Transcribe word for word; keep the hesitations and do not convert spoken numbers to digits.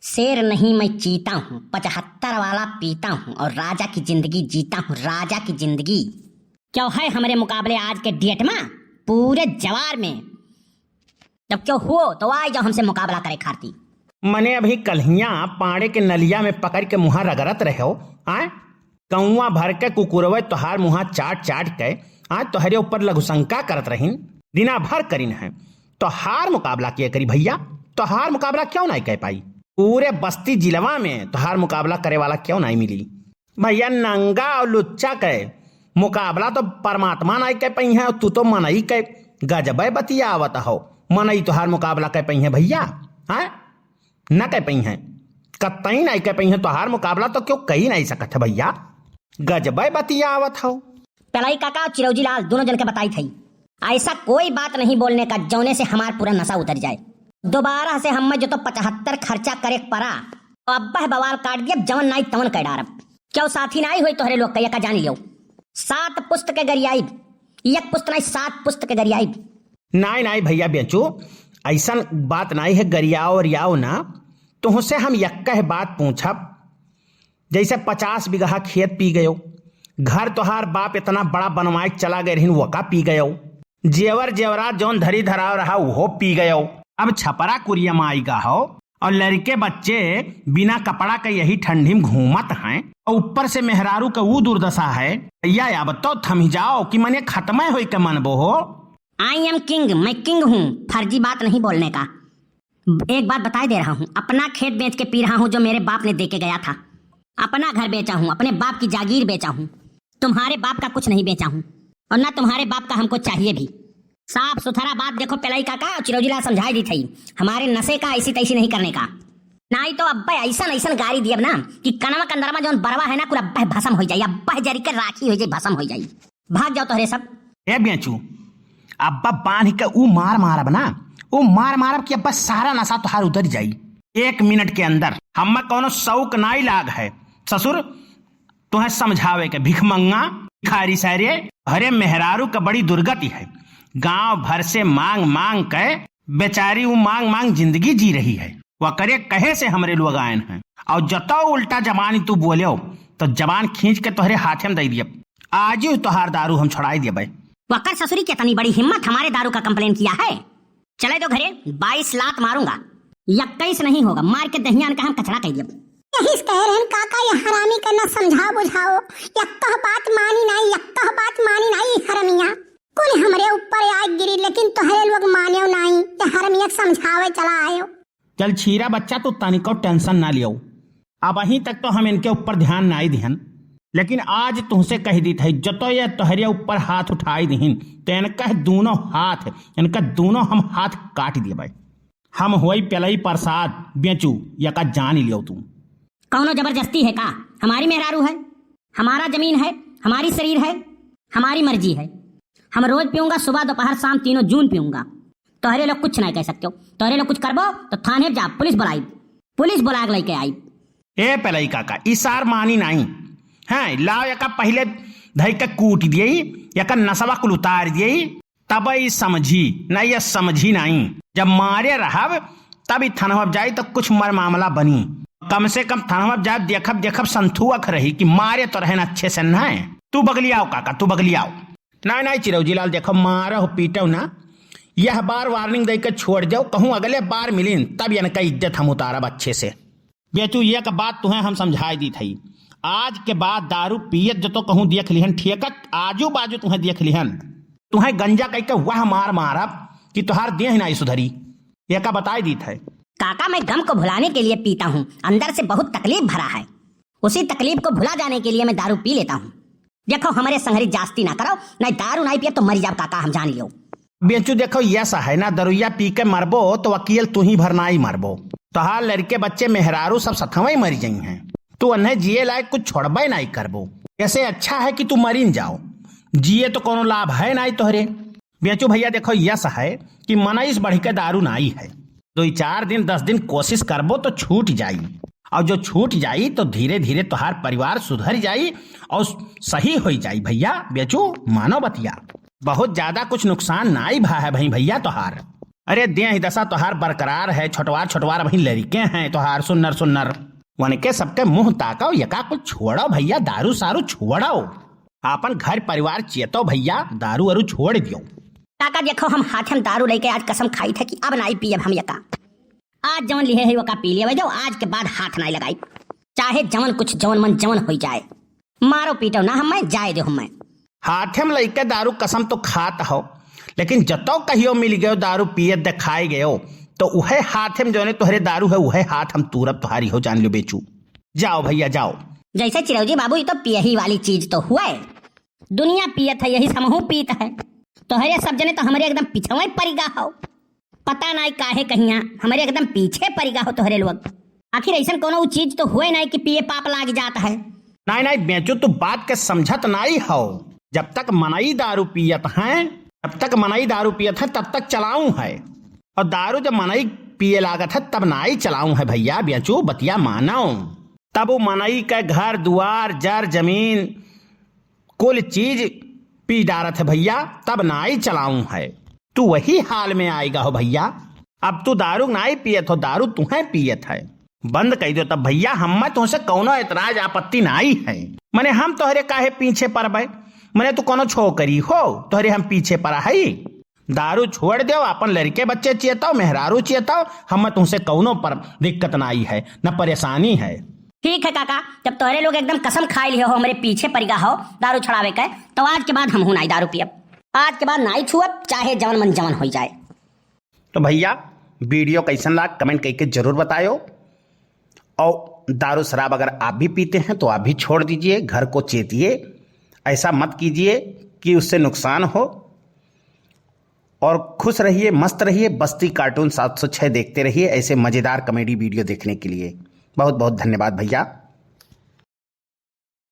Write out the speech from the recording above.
शेर नहीं, मैं चीता हूँ, पचहत्तर वाला पीता हूँ और राजा की जिंदगी जीता हूँ, राजा की जिंदगी। क्यों है हमरे मुकाबले आज के date में पूरे जवार में? जब क्यों हो तो आइ जाओ हमसे मुकाबला करे खातिर। मने अभी कल्हिया पाड़े के नलिया में पकड़ के मुँहा रगड़त रहे हो, आय? गौवा भर के कुकुरवे तोहार मुँहा चाट चाट के, आय, तोहरे ऊपर लघुशंका करत रहिन, दिना भर करिन है। तोहार मुकाबला के करी भइया? तोहार मुकाबला क्यों नाई कह पाई? पूरे बस्ती जिलवा में तोहार मुकाबला करे वाला क्यों नाई मिली? भइया, नंगा और लुच्चा के मुकाबला तो परमात्मा नाई कह पइहैं, तू तो मनई के गजबे बतियावत हो। मनई तोहार मुकाबला कह पइहैं भइया, हैं? न कह पइहैं, कतई नाई कह पइहैं। तोहार मुकाबला तो क्यों कही नाई सकत है भइया, गजबे बतियावत हो। पेलई काका और चिरौजी लाल दोनों जन के बताई थई, ऐसा कोई बात नहीं बोलने का जौने से हमार पूरा नशा उतर जाए। दोबारा से हमें जो तो पचहत्तर खर्चा करे के पड़ा, तो अब्बह बवाल काट दियब, जवन नाई तवन कह डारब। क्यों साथी नाई होई तोहरे लोग के, एका जान लियो। सात पुस्त के गरियाइब, एक पुस्त नाई, सात पुस्त के गरियाइब। नाई, नाई भइया बेचू, ऐसन बात नाई है, गरियाओ ओरियाओ ना। तुहसे हम यक्कह बात पूछब, जैसे पचास बीघा खेत पी गयो, घर तोहार बाप इतना बड़ा बनवाए के चला गए रहिन, वका पी गयो, जेवर जेवरात जौन धरी धराव रहा, उहो पी गयो। अब छपरा कुरिया में आई गा हो, और लड़के बच्चे बिना कपड़ा के यही ठंडी में घूमत हैं, और ऊपर से मेहरारू के ऊ दुर्दशा है। भइया, अब तो थम जाओ कि मने खत्मे होई के मनबो हो। I am king, मैं किंग हूँ, फर्जी बात नहीं बोलने का। एक बात बताए दे रहा हूँ, अपना खेत बेच के पी रहा हूँ जो मेरे बाप ने दे के गया था। अपना घर बेचा हूँ, अपने बाप की जागीर बेचा हूँ, तुम्हारे बाप का कुछ नहीं बेचा हूँ, और ना तुम्हारे बाप का हमको चाहिए भी। साफ सुथरा बात देखो पेलई काका, चिरौजी लाल समझाई दी थई, हमारे नशे का ऐसी तैसी नहीं करने का। नाई तो अब्बे ऐसन ऐसन गारी दियब ना कि कनवा कंदरमा जौन बरवा है ना, कुल अब्बे भसम हो जाई, अब्बे जरी के राखी हो जाई, भसम हो जाई। भाग जाओ तोहरे सब। ए बेचू, अब्बा बांध के ऊ मार मारब ना, ऊ मार मारब कि अब्बा सारा नशा तोहार उतर जाई एक मिनट के अंदर। हम्मा कौनो शौक नाई लाग है ससुर, तुहें समझावे के, भिखमंगा, भिखारी सारे। अरे मेहरारू का बड़ी दुर्गति है, गांव भर से मांग मांग के बेचारी ऊ मांग मांग जिंदगी जी रही है। वकरे कहे से हमरे लोग आयन हैं, और जतो उल्टा जबानी तू बोल्यो तो जबान खींच के तोहरे हाथे में दे दियब। आज ही तोहार दारू हम छोड़ाई दियबे। वकर ससुरी कितनी बड़ी हिम्मत हमारे दारू का complain किया है। चले दो घरे, बाईस लात मारूंगा, इक्कीस नहीं होगा, मार के दहियान का हम कचरा कर दियब। यही से कह रहे हैं काका, ये हरामी के न समझाओ बुझाओ, यक्कह बात मानी नाई, यक्कह बात मानी नाई हरमिया। कुल हमरे ऊपर आइ गिरी, लेकिन तोहरे लोग मान्यो नाई, ते हरमिया के समझावे चला आयो। चल छीरा बच्चा, तू तनिको tension ना लियो। अबहीं तक तो हम इनके ऊपर ध्यान नाई दिहन, लेकिन आज तुहसे कह दीत है, जतो ये तोहरे ऊपर हाथ उठाई दिहिन, तो इनका दूनों हाथ, इनका दूनों हम हाथ काट दिए भाई। हम होई पेलई प्रसाद बेचू, यका जान लियो तू। कौनो जबरदस्ती है का? हमारी मेहरारू है, हमारा जमीन है, हमारी शरीर है, हमारी मर्जी है। हम रोज पीऊंगा, सुबह, दोपहर, शाम, तीनों जून पीऊंगा। तोहरे लोग कुछ नहीं कह सकते हो। तोहरे लोग कुछ करबो तो थाने जा, पुलिस बुलाई, पुलिस बुला के लेके आई। ए पेलई काका, ई सार मानी नहीं। हैं, लाओ एका पहिले धई के कूट दिए, एका नसवा कुल उतार दिए, तब ई समझी, नहीं ये समझी नहीं। जब मारे रहब, तब ई थनवा जाई तो कुछ मर मामला बनी। कम से कम थनवा जाए, देखब, देखब संथुअक रही कि मारे तो रहन अच्छे से नहीं। तू बगलियाओ काका, तू बगलियाओ। नहीं, नहीं चिरौजी लाल, देखो मारो पीटो ना, यह बार warning दे के छोड़ जाओ, कहूँ अगले बार मिलिन तब इनका इज्जत हम उतारब अच्छे से। बेचू, एक बात तुहें हम समझाई दीत हई, आज के बाद दारू पियत जो तो कहूँ देख लिहन, ठेकत आजू बाजू तुहें देख लिहन, तुहें गंजा कह के वह मार मारब कि तुहार देह नाई सुधरी। एका बताई दीत है। काका, मैं गम को भुलाने के लिए पीता हूँ, अंदर से बहुत तकलीफ भरा है, उसी तकलीफ को भुला जाने के लिए मैं दारू पी लेता हूँ। देखो, हमरे संगरी जास्ती ना करो, नहीं दारू नाई पिए तो मरी जाब काका, हम जान लियो। बेचू, देखो, यस है ना, दरुइया पी के मरबो तो वकील तू ही भर नाई मरबो। तोहार लड़के बच्चे मेहरारू सब सथवा ही मरी जाई हैं, तू उन्हें जिए लायक कुछ छोड़बे नाई करबो। ऐसे अच्छा है कि तू मरिन जाओ, जिए तो कोनो लाभ है नाई तोहरे। बेचू भैया, देखो, यस है कि मनईस बढ़ के दारू नाई है। दो चार दिन, दस दिन कोशिश करबो तो छूट जाई, और जो छूट जाई तो धीरे धीरे तोहार परिवार सुधर जाई और सही होई जाई। भैया बेचू, मानो बतिया, बहुत ज्यादा कुछ नुकसान नाई भा है भाई भैया तोहार। अरे देह दशा तोहार बरकरार है, छोटवार छोटवार अभी लड़के हैं तोहार सुन्नर सुन्नर। वनके सबके मुंह ताकव, यका कुछ छोड़व भइया, दारू सारू छोड़व। आपन घर परिवार चेतव भइया, दारू वारू छोड़ दियो। काका देखो, हम हाथे में दारू लइके आज कसम खाइत है कि अब नाई पियब हम यका। आज जवन लिहे है वका पी लेवे जाओ, आज के बाद हाथ नाई लगाई, चाहे जवन कुछ जवन मन जवन होई जाए। मारो पीटो ना हमें, जाए दो हमें। हाथे में लइके दारू कसम तो खात हो, लेकिन जतौ कहियो मिल गयो दारू पियत देखाए गयो, तो उहे हाथे में जौने तोहरे दारू है, उहे हाथ हम तूरब तोहारी हो, जान लो बेचू। जाओ भइया जाओ। जैसे चिरौजी बाबू, ये तो पियही वाली चीज तो हुए, दुनिया पियत है, यही समहू पीत है। तोहरे सब जने तो हमरे एकदम पिछवे परिगा हो, पता नाई काहे कहिया हमरे एकदम पीछे परिगा हो तोहरे लोग। आखिर ऐसन कोनो उ चीज तो हुए नाई कि पिए पाप लाग जात है। नाई नाई बेचू, तू बात के समझत नाई हो। जब तक मनई दारू पियत हैं, जब तक मनई दारू पियत है तब तक चलाऊ है, और दारू जब मनई पिए लागत है तब नाई चलाऊ है भइया। बेचू बतिया मानो, तब वो मनई के घर दुआर जर जमीन कुल चीज पी डारत है भइया, तब नाई चलाऊ है। तू वही हाल में आएगा हो भइया। अब तू दारू नाई पियत हो, दारू तुहें पियत है। बंद कइ दो तब भइया, हमें तुमसे कौनो एतराज आपत्ति नाई है। मने हम तोहरे काहे पीछे परबे? मने तू कौनो छोकरी हो तोहरे हम पीछे परा है? दारू छोड़ दो, अपन लड़के बच्चे चेतव, मेहरारू चेतव, हमें तुमसे कौनो पर दिक्कत नाई है, न परेशानी है। ठीक है काका, जब तोहरे लोग एकदम कसम खाए लिहे हो, हमरे पीछे परिगा हो दारू छुड़ावे के, तो आज के बाद हमहू नाई दारू पियब। आज के बाद नाई छुअब, चाहे जवन मन जवन होई जाए। तो भइया, वीडियो कैसन लाग, comment करके जरूर बतायो। और दारू शराब अगर आप भी पीते हैं तो आप भी छोड़ दीजिए, घर को चेतिए, ऐसा मत कीजिए कि उससे नुकसान हो। और खुश रहिए, मस्त रहिए, बस्ती कार्टून सात सौ छह देखते रहिए ऐसे मज़ेदार comedy video देखने के लिए। बहुत बहुत धन्यवाद भइया।